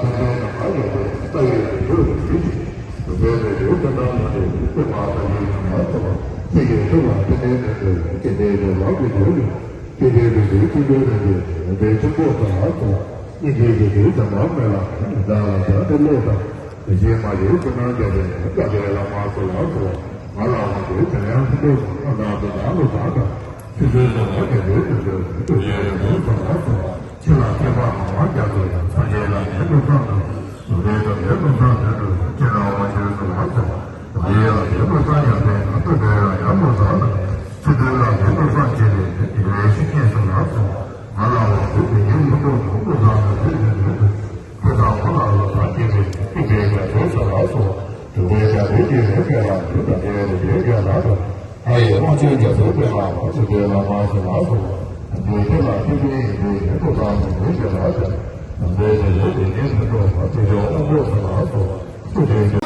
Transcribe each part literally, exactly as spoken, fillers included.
ཐུབ་པའི་ནམ་མཁའ་ཡོད་པའི་ས་ཡི་རི་ཁྲོད་ཀྱི་རི་ཞིག་འཛུགས་པའི་ལས་འགུལ་སྤེལ་སྟངས་ཡོད་དེ། སྟོན་པ་བཀའ་བརྒྱུད་ཉམས་ལེན་ཚོགས་པ་ཚེ་གེ་ཐུབ་པ་ཕན་བདེའི་སྨོན་ལམ་དགེ་ལྡན་ལས་ལོག་གི་འགྱུར་ཡོད། སྐྱེ་འཕེལ་རིག་པའི་ཀུན་སྒྲོལ་ལྡན་པའི་མོན་པའི་ཆུ་འབོག་ས་ལ་སོགས། སྙིང་རྗེའི་རྒྱལ་པོའི་བྱམས་པ་སྨོན་ལམ་བདག་ལ་དོན་དུ་སློབ་དང་། དེ་བཞིན་མ་གྱུར་ཀུན་སྣང་རྒྱལ་པོའི་བཀའ་བརྒྱད་བླ་མ་སོགས་ལ་སོགས། ང་ལ་དབང་བསྐུར་དོན་ཡང་ཕུན་ཚོགས་སུ་བསྔགས་བདག་ཏུ་བདག་བློ་བཟང་དང་། ཆོས་སྲུང་ཟེར་བ་རྒྱལ་པོའི་དོན་དུ་ཐུགས་རྗེའི་རེ་སྨོན་སོགས་ལ་སོགས། ཕྱི་ལ་ཐེག་པ་མ་དབང་རྒྱ་མཚོ་ཡང་། སངས་རྒྱས་ལ་ནི་བློ་བཟང་དང་། རྫོགས་པའི་སངས་རྒྱས་བློ་བཟང་དོན་གྲུབ། སྤྱན་རས་མ་བྱོན་སོགས་ལ་སོགས། བདག་ཡིད་ལ་དེ་བློ་བཟང་ཡང་ཕན། ལྷ་སྟོད་འདྲ་ཡང་བློ་བཟང་དང་། ཆོས་སྡེ་ལ་དེ་བློ་བཟང་བྱེད་པའི་དེ་བའི་བཤེས་གཉེན་སོགས་ལ་སོགས། ང་ལ་འོ་དེ་དེ་ཉིད་མི་རྟོགས་ཀྱང་བློ་བཟང་ལ་དེ་ནི་དོན་དུ། བུ་དང་བུ་ལ་བློ་བཟང་སྐྱེས་པའི་སྐྱེས་པའི་རྒྱ་མཚོ་སོགས་ལ་སོགས། འགྲོ་བའི་བྱ་བའི་རྒྱུ་ལས་འཕེལ་བ་འདི་དང་འབྲེལ་བའི་རྒྱུ་ལ་དང་། ལྷ་ཡི་དབང་ཕྱུག་རྒྱ་མཚོའི་དཔལ་ལ་ཐུགས་རྗེ་བླ་མ་སོགས་ལ་སོགས། འདོད་དེ་ལ་ཐུགས་ཀྱི་ཡིན་པའི་ཡོན་ཏན་དང་ནི་འདོད་ལ་དང་། དམ་པའི་དེ་ལས་དེ་ཉིད་མི་འདོད་པ་ཐུགས་རྗེ་དབང་པོ་སོགས་ལ་སོགས། ཐུགས་རྗེ།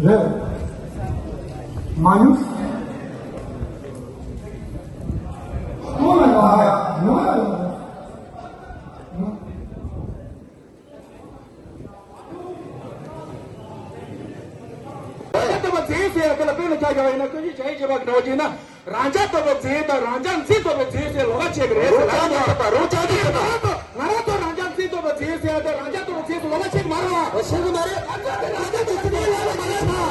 རེད། མ་ཉུང་། ཁོང་ལ་ཡོང་ཡ་ཡོང་ཡ་ཡོང་། རང་རྒྱལ་སྟོབས་པ་འཛིན་ཟེར་ཡ་དེ་ལ་དཔེ་ལ་ཆ་བཞག་པ་ཡིན་ན། ཀུན་གཞི་བྱ་ཡི་བྱེད་པ་གི་འདྲ་བོ་བྱས་ན། རང་རྒྱལ་སྟོབས་པ་འཛིན་དང་རང་རྒྱལ་འཛིན་སྟོབས་པ་འཛིན་ཟེར་ལོགས་ཀ་ཕྱེ་གི་རེད་ཟེར་ལ། རང་རྒྱལ་སྟོབས་པ་རང་རྒྱལ་འཛིན་སྟོབས་པ། ང་རང་ཚོ་རང་རྒྱལ་འཛིན་སྟོབས་པ་འཛིན་ཟེར་ཡ་དེ་རང་རྒྱལ་སྟོབས་པ་འཛིན་ཟེར་ལོགས་ཀ་ཕྱེ་གི་མ་རེད་བ། ཕྱེ་གི་མ་རེད། གང་ཟག་དེ་རང་རྒྱལ་དུ་འཛིན་པའི་ལས་ལ་མ་ལས་ན།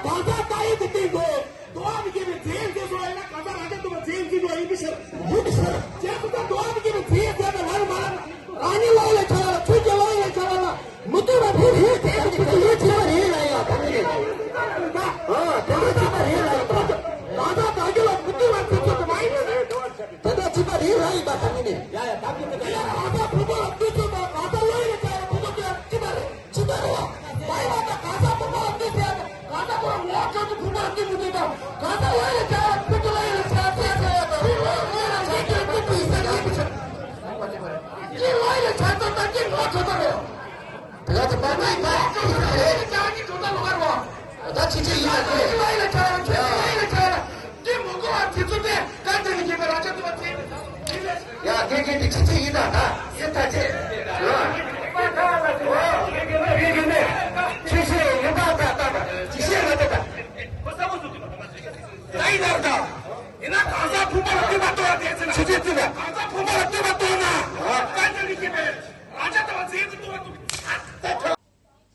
གང་ཟག་ལྟ་ཡི་དེ་སྟེང་དུ། དུ་བ་མི་སྐྱེ་བའི་རྫས་འཛིན་སོང་བ་ཡིན་ན། གང་ཟག་རང་རྒྱལ་སྟོབས་པ་རྫས་འཛིན་འགྲོ་བ་ཡིན་པའི་ཕྱིར། ཡིན་པའི་ཕྱིར། རྗེས་སུ་ད་དུ་བ་མི་སྐྱེ་བའི་རྫས་ཟེར་བ་ལ་ལ་མ་ལ། རང་ཉིད་བློ་ཡིས་བྱ་བ་ལ། ཆོས་ཀྱི་བློ་ཡིས་བྱ་བ་ལ། མུ་སྟེགས་པ་ཕུང་པོའི་རྫས་ཀྱི་ཕུང་པོ་ཡིད་ཆེས་པ་རེད་ལ་ཡང་དང་ནི། ཨ། དེ་འདྲ་བྱེད་པ་རེད་ལ་ཡང་དང་། རང་ཟག་བདག་རྒྱུད་ལ་མུ་སྟེགས་པ་ཚིག་ཚོད་དུ་མ་ཡིན། དེ་འདྲ་བྱེད་པ་རེད་ལ་ཡིན་པ་དང་ནི། ཡ་ཡ་ད་གི་དེ་ཡ་རང་ཟག་ཕུང་པོ་ལ་བརྟེན་ཚུལ་དང་རང་ཟག་བློ་ཡིས་བྱ་བའི་ཕུང་པོ་དེ་གཅིག་པ་རེད། ཇི་ལྟར་བ། མ་ཡིན་པ་དང་གང་ཟག་ཕུང་པོ་ལ་བརྟེན་ཟེར་ཡ་དང་། གང་ཟག་ཁོ་རང་ངོ་བོ་ཁྱོད་ཀྱི་ཕུང་པོ་ལ་བརྟེན་མི་འདུག་དང་། གང་ཟག་བློ་ཡིས་བྱ་ཡ་ཕུང་པོ་བློ་ཡིས་བྱ་ཡ་ཟེར་ཡ་ཟེར་ཡ་དང་། རིགས་བློ་ཡིས་བློ་ཡིས་བྱ་ཡ་ཕུང་པོ་ཡིན་ཟེར་ཡ་ཡིན་པའི་ཕྱིར། རིགས་བློ་ཡིས་བྱ་ཚུལ་དང་རིགས་ངོ་བོ་ཁྱོད་ཚོ་རེད། དེ་ག་དེ་མ་ནི་མ་ཡིན་པ། རིགས་བློ་ཡིས་བྱ་ཡ་གི་གྲུབ་མཐའ་ལོགས་ཀར་བ། ད་ཅི་ཅི་ཡིན་ལ་ཅི། རིགས་བློ་ཡིས་བྱ་ཡ་ཁྱོད་རིགས་བློ་ཡིས་བྱ་ཡ། འདི་མི་གོ་བ་དེ་ཚོ་དེ་ག་དེ་ནི་ཁྱེད་ཀྱི་རང་ཅག་ཏུ་བ་དེ། ཡ་དགེ་རྒན་དེ་ཅི་ཅི་ཡིན་ད་ད་ཡིན་ད་ཅི། ཡ། དགེ་རྒན་ནས་ཅི་ཤེས་ཡིན་ད་ད་ད་ཅི་ཤེས་ལ་དེ་ད། ད་ཡིན་ད་ད། ཡིན་ན་གང་ཟག་ཕུང་པོ་ལ་ལྟོས་པ་ལྟོས་པ་དེ་ཚེ་ཆི་ཆི་ཚི་ལ་གང་ཟག་ཕུང་པོ་ལ་ལྟོས་པ་ལྟོས་ན། ག་དེ་ནི་ཁྱེད་ཀྱི་རང་ཅག་ཏུ་བ་དེ་ཚེ་ལྟོས་པ་ལྟོས།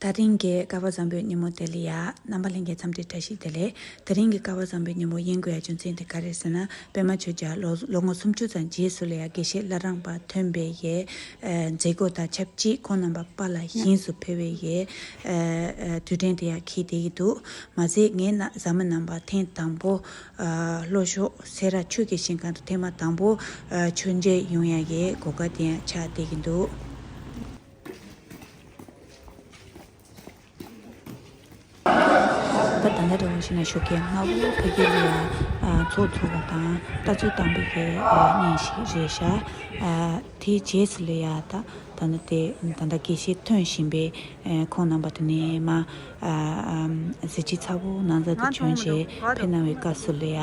ད་རིང་གི་སྐལ་བ་བཟང་པོའི་ཉིན་མོ་དེ་ལ་ཡ། རྣམ་པ་ལྷན་རྒྱས་འཚམས་འདྲི་བཀྲ་ཤིས་བདེ་ལེགས། དེ་རིང་གི་སྐལ་བ་བཟང་པོའི་ཉིན་མོ་གཡས་འགུལ་ཡ་རྒྱུ་མཚན་དེ་ག་རེ་ཟེར་ན། པད་མ་ཆོས་རྒྱལ་ལོ་ལོ་ངོ་སུམ་ཅུ་ཙམ་རྗེས་སུ་ལ་ཡ་དགེ་བཤེས་བླ་རང་པ་ཐོན་པའི་ཡའི་མཛད་སྒོ་དང་ཆབས་ཅིག་ཁོང་རྣམ་པ་པཱ་ལགས་ཞིང་སུ་ཕེབས་པའི་ཡའི་དུས་དྲན་དེ་ཡ་འཁེལ་བསྡད་ཀྱི་འདུག་མ་ཟད་ངས་ན་བཟའ་མི་རྣམ་པ་ཐེངས་དང་པོ་ལྷོ་ཕྱོགས་སེ་ར་ཆོས་ཀྱི་ཞིང་ཁམས་དུ་ཐེངས་མ་དང་པོ་མཆོད་མཇལ་ཡོང་ཡ་ཡའི་གོ་སྐབས་དེ་ཡང་ཆགས་བསྡད་ཀྱི་འདུག་ད་ད་ལྟ་འདྲ་བོ་ཞིག་ན་ཞོགས་ཀས་སྔ་པོ་ཕ་གི་ལ་ཡ་ ཚོགས་ཚོགས་པ་དང་ལྟ་ཚུལ་བཏང་པའི་གི་གནས་ཤིག་རེད་ཤག་དེའི་རྗེས་སུ་ལ་ཡ་ད་ད་ནི་དེ་ད་ལྟ་དགེ་བཤེས་ཐོན་བཞིན་པའི་ཁོང་རྣམ་པ་དེ་ནས་མ་གཟི་བརྗིད་ཚ་པོ་ནང་ཚ་དུ་བྱོན་བྱས་ཕེབས་གནང་བའི་སྐབས་སུ་ལ་ཡ་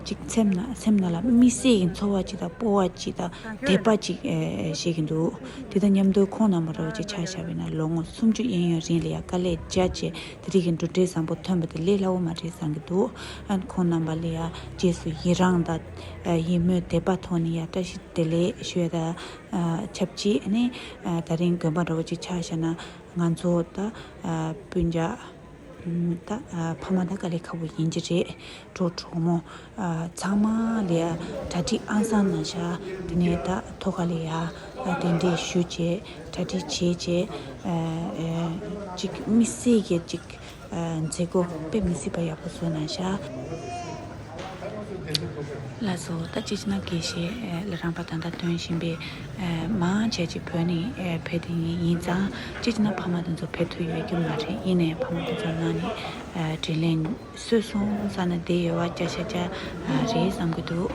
ཅིག་སེམས་ན་སེམས་ནང་ལ་དམིགས་བསལ་གྱི་ཚོར་བ་ཅིག་དང་སྤོབས་པ་ཅིག་དང་དད་པ་ཅིག་བཤད་ཀྱི་འདུག་དེ་དང་མཉམ་དུ་ཁོང་རྣམ་པ་རོགས་ཅིག་ཆ་བཞག་པ་ཡིན་ན་ལོ་ངོ་སུམ་ཅུ་གཡས་གཡོན་རིང་ལ་ཡ་དཀའ་ལས་བརྒྱབ་བྱས། དེ་རིགས་ཀྱི་འགྲོ་གྲོན་བཟང་པོ་ཐོན་པ་དེ་ལས་སླ་བོ་མ་རེད་བསམ་གྱི་འདུག་ཨ་ཁོང་རྣམ་པ་ལ་ཡང་རྗེས་སུ་ཡི་རངས་དང་ཡིད་སྨོན་དད་པ་ཐོག་ནས་ཡང་བཀྲ་ཤིས་བདེ་ལེགས་ཞུ་ཡ་དང་ཆབས་ཅིག་ནི་ད་རིང་དགོན་པ་འདྲ་བོ་ཅིག་ཆ་བཞག་ན་ང་ཚོ་ད་སྤུན་ཀྱག་ད་ཕ་མ་ད་དཀའ་ལས་ཁག་པོ་ཡིན་གྱི་རེད། གྲོགས་གྲོགས་མོ་ཚང་མ་ལ་ཡ་གྲ་སྒྲིག་ཨང་སང་གནང་ཤག་དེ་ནས་ད་ཐོག་ཁ་ལ་ཡ་གདན་འདྲེན་ཞུས་བྱས་གྲ་སྒྲིག་བྱས་བྱས་ཅིག་དམིགས་བསལ་གྱི་ཅིག་མཛད་སྒོ་དཔེ་མི་སྲིད་པ་ཡག་པོ་བཟོས་གནང་ཤག་ལགས་སོ། ད་ཅི་ཅི་ན་དགེ་བཤེས་ལ་རང་པ་ད་ལྟ་ཐོན་བཞིན་པའི་མང་ཆེ་ཅིག་བོད་ནས་ཕེབས་དེ་ཡིན་ཙང་ཅི་ཅི་ན་ཕ་མ་དེ་ཚོ་ཕེབས་ཐུབ་ཡོད་རྒྱུ་མ་རེད། ཡིན་ནའི་ཕ་མ་དེ་ཚོ་ནང་ནས་དྲིན་ལན་གསོས་སོང་ས་ན་བསྡད་ཡོད་བ་སྐྱ་ཤ་སྐྱ་རེད་བསམ་གྱི་འདུག་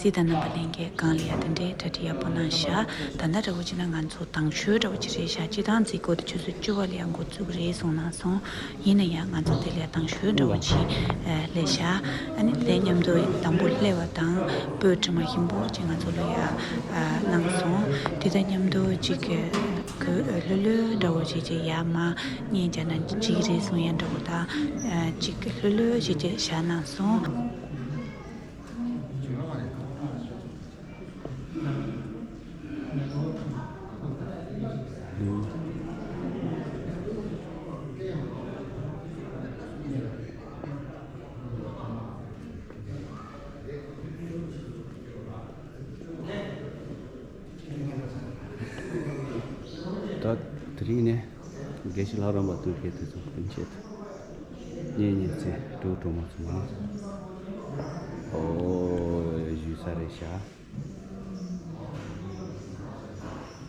སྲིད་དང་རྣམ་པ་ལྷན་རྒྱས་གང་ལ་ཡང་དེ་འདྲའི་གྲ་སྒྲིག་ཡག་པོ་གནང་ཤག་ད་ལྟ་འདྲ་བོ་བྱས་ན་ང་ཚོ་དང་ཆོས་འདྲ་བོ་ཅིག་རེད་ཤག་སྤྱི་བཏང་མཛད་སྒོ་དེ་ཆུ་ཚོད་བཅུ་པ་ལ་ཡང་འགོ་བཙུགས་རེད་གསུངས་གནང་སོང་། ཡིན་ན་ཡང་ང་ཚོ་དེ་ལ་ཡང་དང་ཆོས་འདྲ་བོ་ཅིག་སླེབས་ཤག་ཨ་ནི་དེ་མཉམ་དུ་དང་པོ་སླེབས་པ་དང་སྤོས་དྲི་མ་ཞིམ་པོ་ཅིག་ང་ཚོ་ལ་ཡང་གནང་སོང་། དེ་དང་མཉམ་དུ་ཅིག་གི་ལྷོད་ལྷོད་འདྲ་བོ་ཅིག་ཅིག་ཡར་མར་བརྙན་རྒྱག་ན་འགྲིག་གི་རེད་གསུང་ཡ་འདྲ་བོ་དང་ཅིག་ལྷོད་ལྷོད་ཅིག་ཅིག་བཞག་གནང་སོང་། ད་དེ་རིང་ནས་དགེ་བཤེས་ལྷ་རམས་པ་སྟོན་མཁན་དེ་ཚོ་སྤུན་མཆེད་དུ་གཉེན་ཉེ་ཚེ་གྲོགས་གྲོགས་མོ་ཚོ་མང་ཨོ་ཞུས་ས་རེད་ཤག་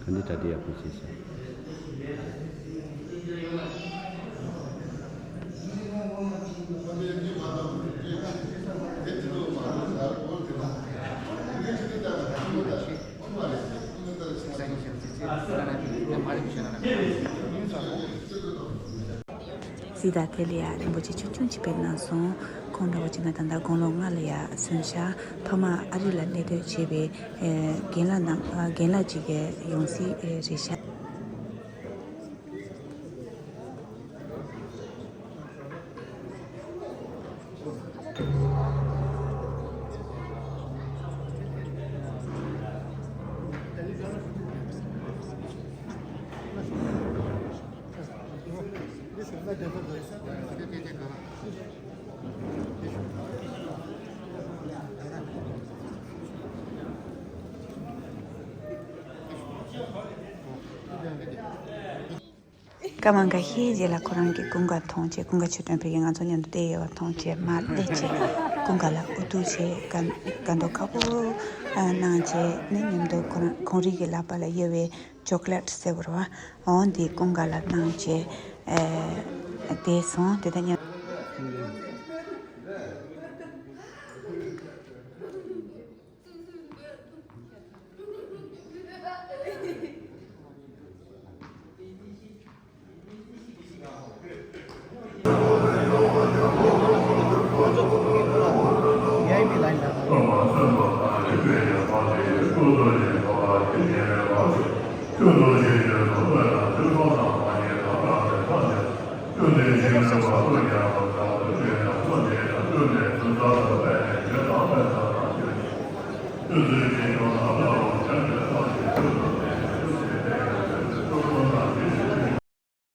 ག་འདི་གྲ་སྒྲིག་ཡག་པོ་བྱས་ཤག་སྲིད་དང་དེ་ལ་ཡང་རིན་པོ་ཆེ་ཆུང་ཆུང་ཅིག་ཕེབས་གནང་སོང་། ཁོང་འདྲ་བོ་ཅིག་ན་ད་ལྟ་དགུང་ལོ་ལྔ་ལ་ཡང་སོན་ཤག་ཕ་མ་ཨ་རི་ལ་གནས་སྡོད་བྱས་པའི་རྒན་ལགས་རྣམས་རྒན་ལགས་ཅིག་ཡོང་སྲིད་རེད་ཤག་སྐར་མ་འགའ་ཤས་རྗེས་ལ་ཁོ་རང་གི་ཀུན་དགའ་མཐོང་བྱས། ཀུན་དགའ་ཆོས་སྒྲོན་ཕ་གི་ང་ཚོ་མཉམ་དུ་བསྡད་ཡོད་པ་མཐོང་བྱས་མར་སླེབས་བྱས་ཀུན་དགའ་ལ་འུ་ཐུག་བྱས་དགའ་དགའ་མདོག་ཁ་པོ་གནང་བྱས་ནས་མཉམ་དུ་ཁོ་རང་ཁོང་རང་གི་ལག་པ་ལ་གཡོ་བའི་ཅོག་ལེ་ཊི་ཟེར་བ་རེད་བ། འོ་འདི་ཀུན་དགའ་ལ་གནང་བྱས་བསྡད་སོང་། དེ་དང་མཉམ།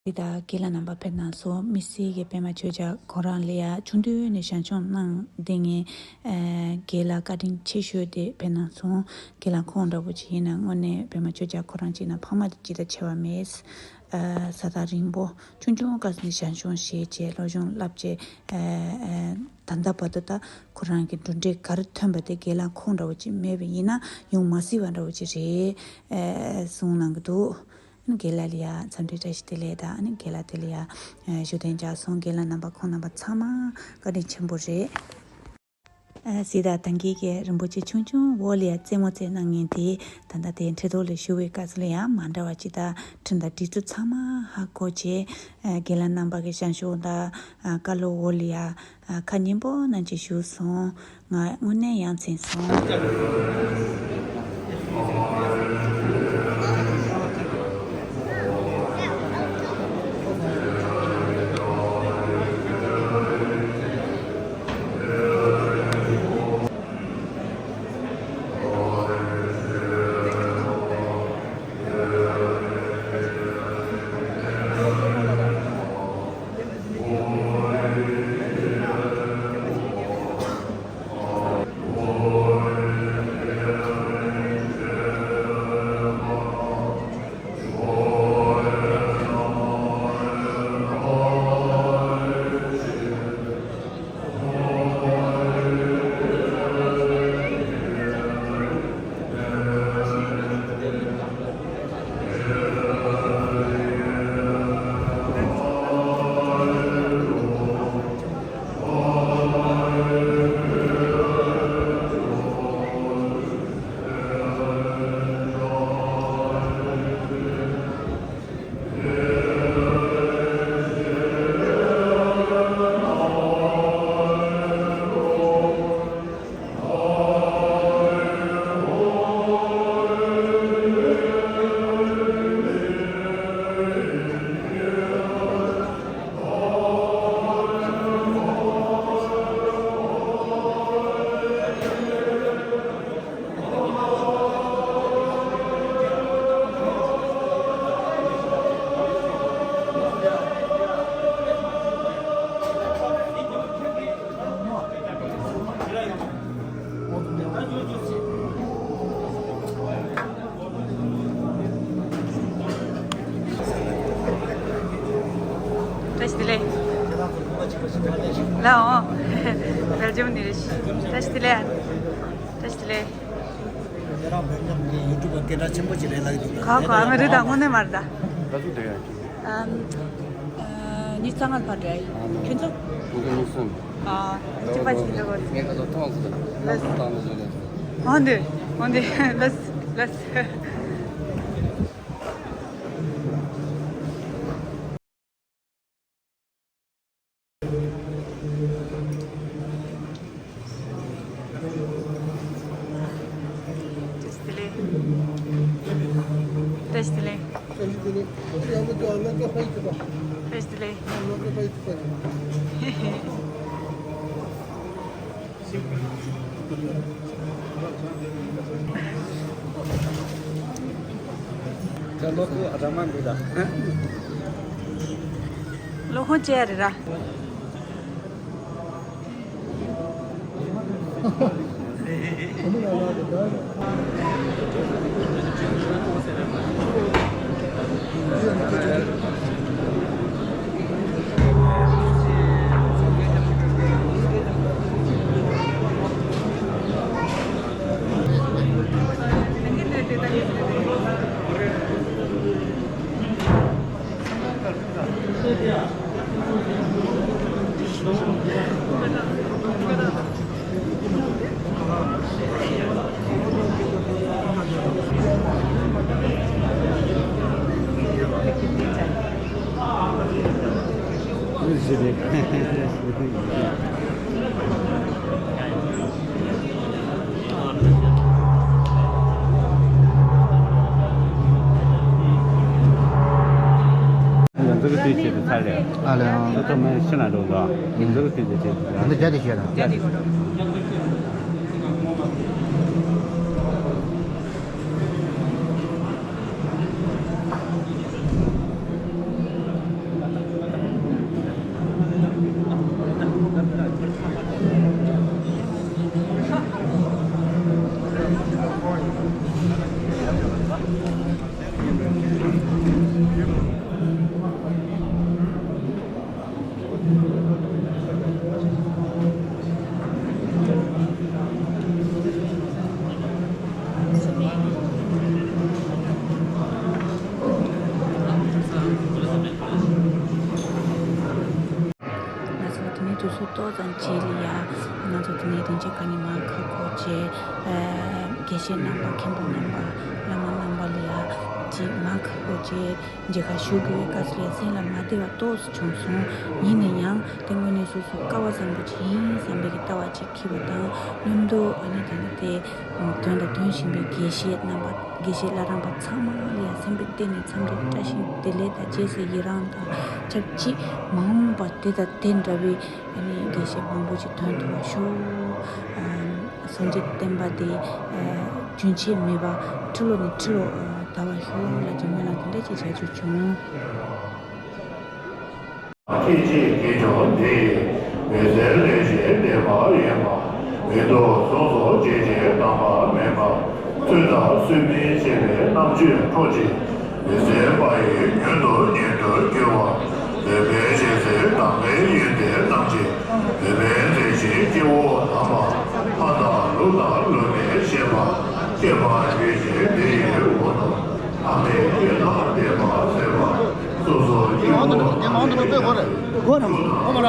འདི་ལྟར་རྒན་ལགས་རྣམ་པ་ཕེབས་གནང་སོང་། དམིགས་བསལ་གྱི་པད་མ་ཆོས་རྒྱལ་ཁོ་རང་ལ་ཡ་ཆུང་དུས་ནས་ཞལ་མཇལ་གནང་བསྡད་མཁན་རྒན་ལགས་བཀའ་དྲིན་ཆེ་ཤོས་དེ་ཕེབས་གནང་སོང་། རྒན་ལགས་ཁོང་འདྲ་བོ་ཅིག་ཡིན་ན་དངོས་གནས་པད་མ་ཆོས་རྒྱལ་ཁོ་རང་ཅིག་ན་ཕ་མ་དེ་ཅི་ལྟར་ཆེ་བ་མེད། ཨ་ས་ཐག་རིང་པོ་ཆུང་ཆུང་སྐབས་ནས་ཞལ་མཇལ་བྱས་བྱས་སློབ་སྦྱོང་བསླབས་བྱས་ཨ་ཨ་ད་ལྟ་བར་དུ་ད་ཁོ་རང་གི་འགྲོ་གྲོན་ག་རེ་ཐོན་པ་དེ་རྒན་ལགས་ཁོང་འདྲ་བོ་ཅིག་མེད་པ་ཡིན་ན་ཡོང་མ་སྲིད་པ་འདྲ་བོ་ཅིག་རེད་ཨ་གསུངས་གནང་གི་འདུག་རྒན་ལགས་ལ་ཡ་འཚམས་འདྲི་བཀྲ་ཤིས་བདེ་ལེགས་དང་། ཨ་ནི་རྒན་ལགས་དེ་ལ་ཡ་བཞུགས་གདན་འཇགས་སོང་། རྒན་ལགས་རྣམ་པ་ཁོང་རྣམ་པ་ཚང་མ་བཀའ་དྲིན་ཆེན་པོ་རེད། ཨ་གཟིགས་དང་། ད་གིན་གྱི་རིན་པོ་ཆེ་ཆུང་ཆུང་འོག་ལ་ཡ་རྩེད་མོ་རྩེ་གནང་མཁན་དེ། ད་ལྟ་དེ་འཁྲིས་ཐོག་ལ་བཞུགས་པའི་སྐབས་སུ་ལ་ཡ་མ་འདྲ་བ་ཅིག་དང་། ཁྲིམས་དང་སྒྲིག་འཛུགས་ཚང་མ་ཧ་གོ་བྱས། ཨ་རྒན་ལགས་རྣམ་པ་གི་བྱང་ཆུབ་དང་། ཨ་བཀའ་སློབ་འོག་ལ་ཡ་ཨ་ཁ་སྙན་པོ་གནང་བྱས་བཞུགས་སོང་། ང་དངོས་གནས་ཡ་མཚན་སོང་། བཀྲ་ཤིས་བདེ་ལེགས། ལའོ། བེལ་ཇམ་ནས་རེད། བཀྲ་ཤིས་བདེ་ལེགས། བཀྲ་ཤིས་བདེ་ལེགས། ཁྱེད་རང་བེལ་ཇམ་གྱི་ཡུ་ཊུབ་པ་སྐད་གྲགས་ཆེན་པོ་ཅིག་རེད་ལབ་ཀྱི་འདུག་ག་ག་ཨ་མ་རེད་ད། དངོས་གནས་མ་རེད་ད། ད་སུ་དེ་ཡང་ཨམ། ཨ་ཉི་ཤུ་རྩ་ལྔ་ལ་ཕར་འགྲོ་ཡ་ཡིན། ཁྱོད་ཚོ། ཁྱོད་ཚོ་ཉི་ཤུ་གསུམ། ཨ་གཅིག་པ་ཞིག་འགྲོ་དགོས། ངས་ཁ་ཚོ་མཐོང་ཟེར། ལགས་སོ། བཏང་ནས་བཟོས་ནས། འོན་ཏེ། འོན་ཏེ། ལགས་སོ། ལགས་སོ། བཀྲ་ཤིས་བདེ་ལེགས། བཀྲ་ཤིས་བདེ་ལེགས། བཀྲ་ཤིས་བདེ་ལེགས། ད་ལོ་ཁོ་ཨ་ད་མ་འདུག་ད། ལོ་ཁོ་ཅེ་རེད་ར། ང་ཚོ་གི་དུས་ཆེད་དུ་ཚར་རེད། ཨ་ལས། ཨ་ཚོ་མ་ཤི་ན་འགྲོ་འདུག་ང་ཚོ་གི་དུས་ཆེད་དུ་ཚར། ད་ལྟ་བརྒྱ་དེ་བཤད་དང་། བརྒྱ་དེ་གོ་འགྲོ། དུས་ཚོད་ཏོག་ཙམ་ཅིག་ལ་ཡ་ང་ཚོ་དེ་ནས་དེ་འདྲའི་ག་ནས་མར་ཁ་སྐོར་བྱས། ཨ་དགེ་བཤེས་རྣམ་པ་མཁན་པོ་རྣམ་པ་བླ་མ་རྣམ་པ་ལ་ཡ་ཅིག་མར་ཁ་སྐོར་བྱས་མཇལ་ཁ་ཞུ་དགོས་པའི་སྐབས་སུ་ལ་སེམས་ལ་མ་བདེ་བ་ཏོག་ཙམ་བྱུང་སོང་། ཡིན་ན་ཡང་དེ་དངོས་གནས་སོ་སོ་སྐལ་བ་བཟང་པོ་ཅིག་ཡིན་བསམ་པའི་གི་ལྟ་བ་ཅིག་འཁྱེར་བ་དང་མཉམ་དུ་ཨ་ནི་དེ་ནི་དེ་དོན་དང་དོན་བཞིན་པའི་དགེ་བཤེས་རྣམ་པ། དགེ་བཤེས་བླ་བྲང་པ་ཚང་མ་ལ་ཡང་སེམས་པའི་གཏིང་ནས་འཚམས་འདྲི་བཀྲ་ཤིས་བདེ་ལེགས་དང་རྗེས་སུ་ཡི་རང་དང་ཆབས་ཅིག་མ་འོངས་པ་དེ་དང་དེ་འདྲ་བའི་ཨ་ནི་དགེ་བཤེས་མང་པོ་ཅིག་ཐོན་ཐུབ་པ་ཤོག་ཨ་སངས་རྒྱས་བསྟན་པ་དེ་ཨ་རྒྱུན་ཆད་མེད་པ་ཁྲི་ལོ་ནས་ཁྲི་ལོ་ཨ་དར་བ་ཤོག་ལ་ཅིག་སྨོན་ལམ་དེ་འདྲ་ཅིག་བྱ་རྒྱུ་བྱུང་། སྐད་ཅིག་གིས་ཀྱང་དེ་ཡི་མི་ཚེ་ལེགས་ཤིང་བདེ་བ་ཡིན་པ། མི་དུ་གསུམ་སོགས་ཇི་བཞིན་དམ་པ་མིན་པ། ཚུལ་དང་ཚུལ་མིན་ཕྱེ་བའི་རྣམ་དཔྱོད་འཕྲོག་ཅིང་། མི་ཚེ་པ་ཡི་ཉོན་དུ་ཉེས་དུ་སྐྱུར་བ། བདེན་པའི་ཞེན་ཚུལ་དང་པོའི་ཡོན་ཏན་རྣམས་ཀྱིས། བདེན་པའི་མཚན་ཉིད་སྐྱེ་བོ་དམ་པ། ལྷ་དང་ཀླུ་དང་ཀླུ་མིན་གཤེགས་པ། སྐྱེས་པ་ཡོད་ཅིང་དེ་ཡི་འོག་ཏུ། ཨ་མའི་སྐད་དང་ལྡན་པ་སྲེད་པ། སོ་སོ་སྐྱེ་བོ་དང་། སྒོ་ནང་སྒོ་མ་ར།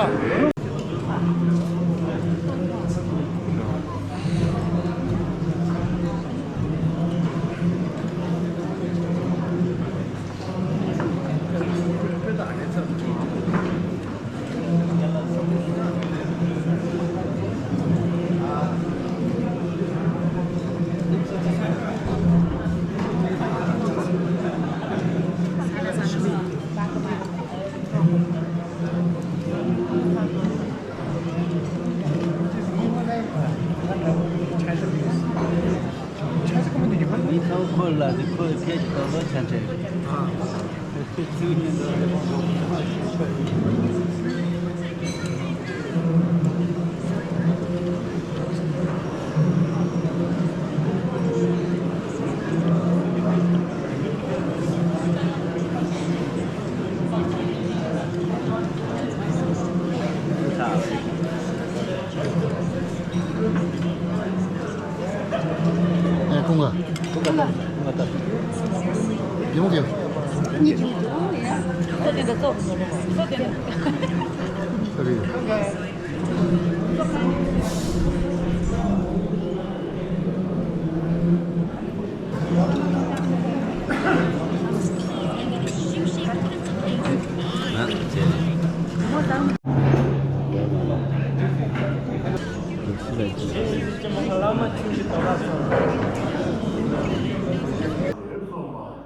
མི་ཚང་ཁོ་ལ་དེ་ཁོ་ཁྱེད་ཀྱི་ཏོག་ཏོག་ཆ་འཕྲད། ཨེ་ཀུན་དགའ། ཀུན་དགའ་ལྟ། ཀུན་དགའ་ལྟ། རྒྱལ་མོ་རྒྱལ། གཉིས་ཀྱི་འདུག་ཡ། སོ་དེ་འདྲ་ཙོག་སོ་དེ་འདྲ། ཨ་རེད།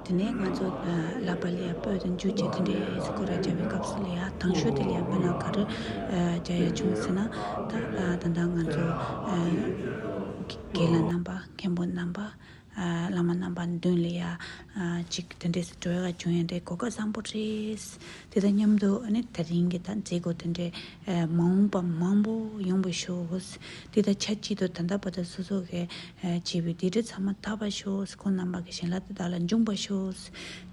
དེ་ནས་ང་ཚོ་ལག་པ་ལ་ཡ་སྤོས་དང་འཇུ་བྱེད་དེ་འདྲའི་སྐོར་ར་བྱ་བའི་སྐབས་སུ་ལ་ཡ་དང་ཤོས་དེ་ལ་ཡ་སྨོན་ལམ་ག་རེ་རྒྱག་ཡ་བྱུང་ཟེར་ན། ད་ད་ལྟ་ང་ཚོ་དགེ་ལགས་རྣམ་པ་མཁན་པོ་རྣམ་པ། བླ་མ་རྣམ་པ་མདུན་ལ་ཡ་ཅིག་དེ་འདྲས་སུ་འགྲོ་ཡ་བྱུང་ཡ་འདྲའི་གོ་སྐབས་བཟང་པོ་རེད། དེ་དང་མཉམ་དུ་ཨ་ནི་དེ་རིང་གི་ད་མཛད་སྒོ་དེ་འདྲའི་མ་འོངས་པ་མང་པོ་ཡོང་བ་ཤོག་དེ་དང་ཆབས་ཅིག་ཏུ་ད་ལྟ་བར་དུ་སོ་སོ་གི་བྱས་པའི་སྡིག་སྒྲིབ་ཚང་མ་དག་པ་ཤོག་ཁོང་རྣམ་པ་གི་བྱིན་རླབས་དེ་བདག་ལ་འབྱུང་བ་ཤོག་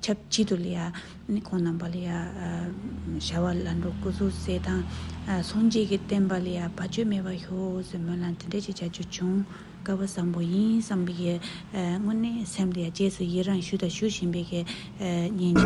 ཆབས་ཅིག་ཏུ་ལ་ཡ་ཨ་ནི་ཁོང་རྣམ་པ་ལ་ཡ་བྱ་བ་ལམ་འགྲོ་སྐུ་གཟུགས་གསལ་ཐང་སངས་རྒྱས་ཀྱི་བསྟན་པ་ལ་ཡ་བར་ཆད་མེད་པ་ཤོག་ཟེར་སྨོན་ལམ་དེ་འདྲས་ཅིག་བྱ་རྒྱུ་བྱུང་། སྐལ་བ་བཟང་པོ་ཡིན་བསམ་པའི་གི་དངོས་གནས་སེམས་དེ་ཡང་རྗེས་སུ་ཡི་རང་ཞུ་དང་ཞུ་བཞིན་པའི་གི་ཉིན།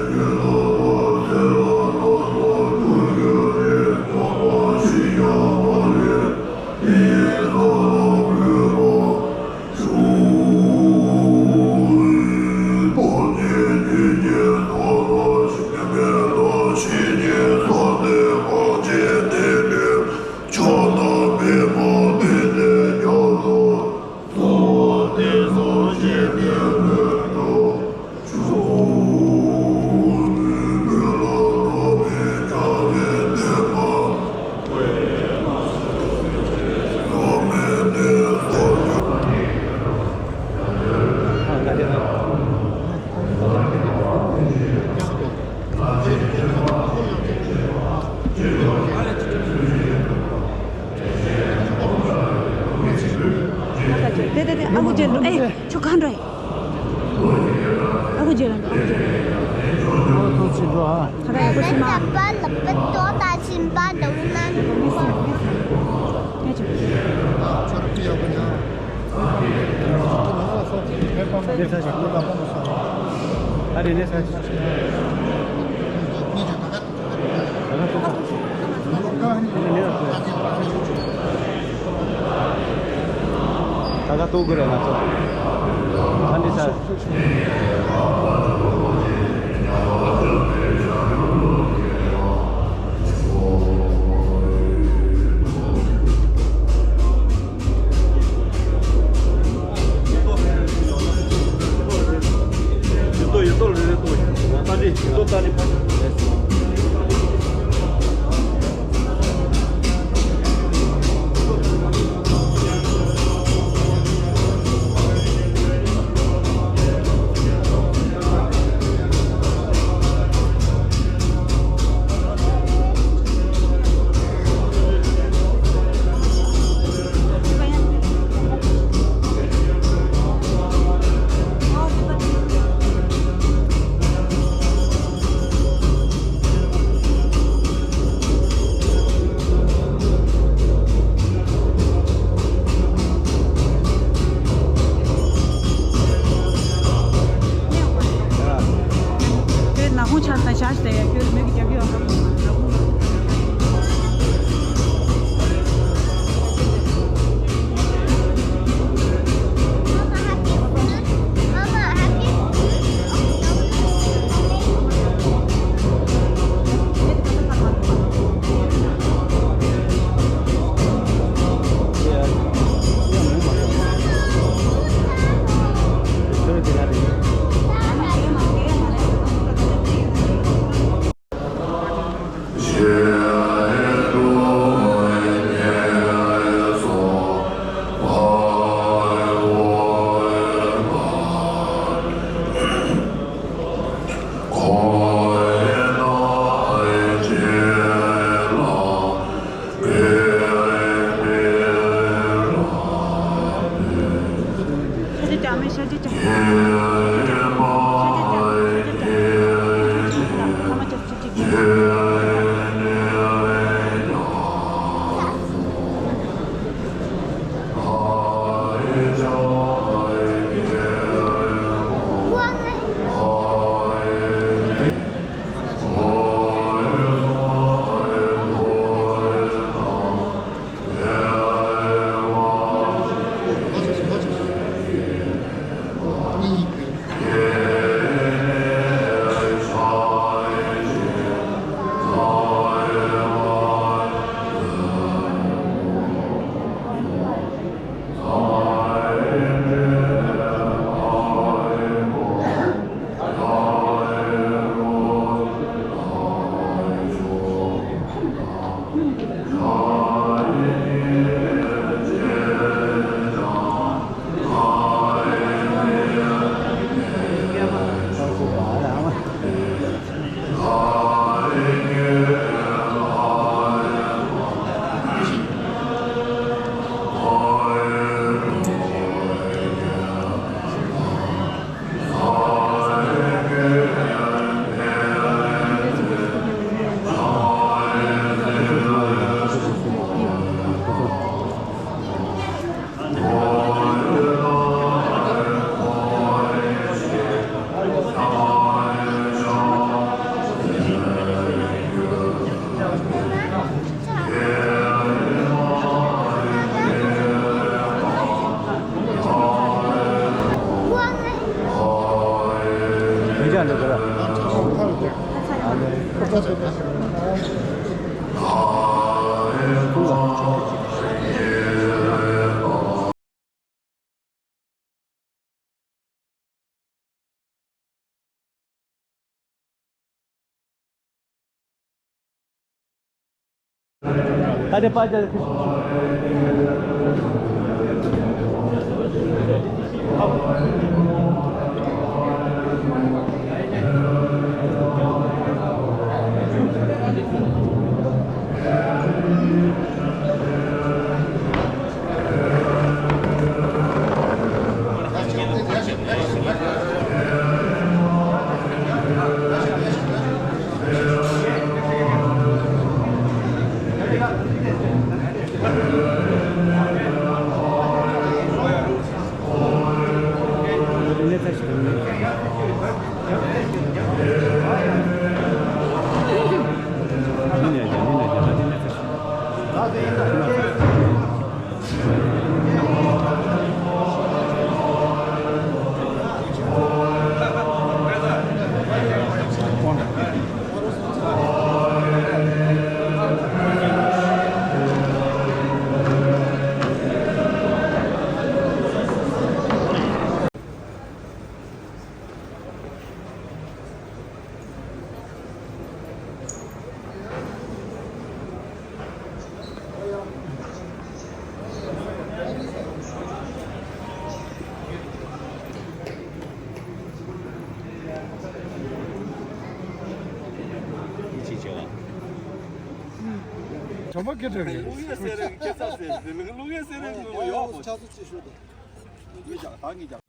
དེ་དེ་དེ་ཨ་ཁུ་རྗེ་ལོ་ཨེ་ཁྱོད་གང་འགྲོ་ཨེ། ཨ་ཁུ་རྗེ་ལ་འགྲོ་ཨ་ཁུ་རྗེ་ལ། ཨོ་ཐུགས་རྗེ་ཆེ་འགྲོ་ཨ། ཁ་ཁ་ཡག་པོ་ཤི་མ། ལ་པ་ལ་པ་ཏོ་ད་ཕྱིན་པ་འདུག་ན། ཁྱོད་ཀྱི་ཡག་པོ་ཉག་ལས་ས་ཞིག་ལོ་ལ་པ་མ་སོང་། ཨ་རེ་ལས་ས་ཞིག་ལོ་ལ་པ་མ་སོང་། ཨ་རེ་ལས་ས་ཞིག་ལོ་ལ་པ་མ་སོང་། ལྟོ་དགོས་རེད་ང་ཚོ། ཨ་འདི་ས། དེ་ནག་ཁུང་ཆགས་ས་ཞག་ཞིག་ཡ་ཁྱོད་མེད་ཀྱི་རྒྱབ་ཡོད་ཨ། ད་དེ་པ་ཅག་གྲོང་པ་སྐད་གྲགས་རེད། ཀླུ་ཡས་གསེར་རིང་ཁྱེད་ཚ་ཟེར་ཟེར་ལ་ཀླུ་ཡས་གསེར་རིང་ཀླུ་ཡོག་པོ། ཆ་ཚོ་ཅི་ཤོད་དོ། ངེད་ཀྱང་ད་ངེད་ཀྱང་།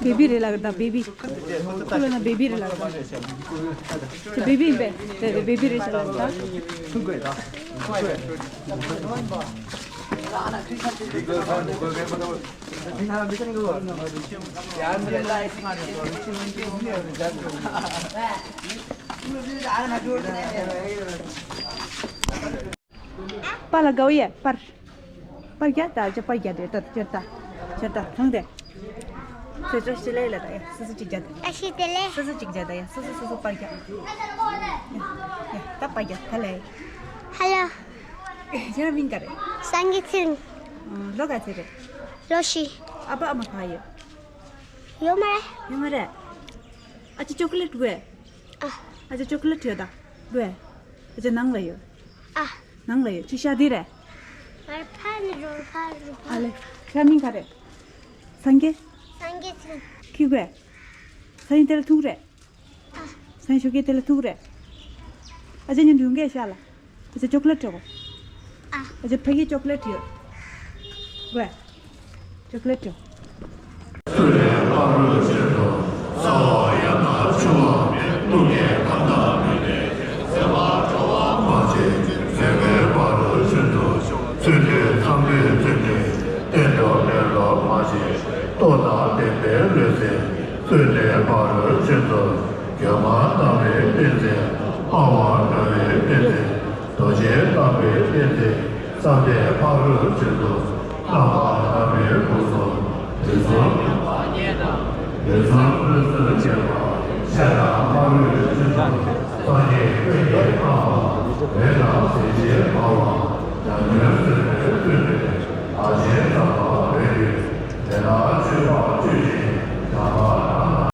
བེ་བི་རེད་ལ་ད་བེ་བི། ཁོ་ལ་ན་བེ་བི་རེད་ལ་ད། ཁྱེད་བེ་བི་ཡིན་པས། དེ་དེ་བེ་བི་རེད་ཤག་ལ་ད། པ་ལ་གའུ་ཡ་པར། པར་རྒྱག་ད་ཅི་པར་རྒྱག་དེ་ད་ཅི་ད་ཅི་ད་ཐང་དེ། ཚེ་བཀྲ་ཤིས་བདེ་ལེགས་ལ་ད་ཡ་སོ་སོ་ཅིག་རྒྱག་ད། བཀྲ་ཤིས་བདེ་ལེགས། སོ་སོ་ཅིག་རྒྱག་ད་ཡ་སོ་སོ་སོ་སོ་པར་རྒྱག་ཡ་ད་པར་རྒྱག་ད་ལེ། ཧ་ལོ། ཁྱེད་རང་མིང་ག་རེད། སངས་རྒྱས་ཚེ་རིང་། ལོ་ག་ཚོད་རེད། ལོ་བཞི། ཨ་ཕ་ཨ་མ་ག་ཡོད། ཡོད་མ་རེད། ཡོད་མ་རེད། ཨ་ཅེ་ཅོག་ལེ་ཊི་དགོས། ཨ། ཨ་ཅེ་ཅོག་ལེ་ཊི་ཡོད་ད། དགོས། ཨ་ཅེ་ནང་ལ་ཡོད། ཨ། ནང་ལ་ཡོད། ཅི་ཤ་དེ་རེད། ཕར་ཕར་ནི་རོ་ཕར་རོ་ཕར། ཨ་ལེ། ཤ་མིང་ག་རེད། སངས་རྒྱས། སངས་རྒྱས་ཚེ། ཁི་དགོས། སངས་རྒྱས་དེ་ལ་ཐུག་རེད། ཨ། སངས་རྒྱས་ཞོགས་ཀས་དེ་ལ་ཐུག་རེད། ཨ་ཅེ་ཉིན་དུས་འགའ་ཤ་ལ། ཨ་ཅེ་ཅོག་ལེ་ཊི་ཡོད། ཨ། ཨ་ཅེ་ཕ་གི་ཅོག་ལེ་ཊི་ཡོད། དགོས། ཅོག་ལེ་ཊི་ཡོད། རྡོ་རྗེ་བརྟན་པའི་བསྟན་འཛིན། བསམ་གཏན་ཕ་རོལ་ཕྱིན་དུ། རྣམ་པར་དག་པའི་སྐུ་གསུང་ཐུགས་གསུམ། དུས་གསུམ་དངོས་སུ་མཁྱེན་པ། ཤ་ཡང་ཕ་རོལ་ཕྱིན་དུ། སངས་རྒྱས་ཀུན་གྱི་ལྷ་དང་། འོད་དང་ཟེར་ཅན་འབར་བ། ཉམས་མྱོང་བཟོད་པའི་བསྟོད་པའི། ལྷ་ཆེན་དམ་པ།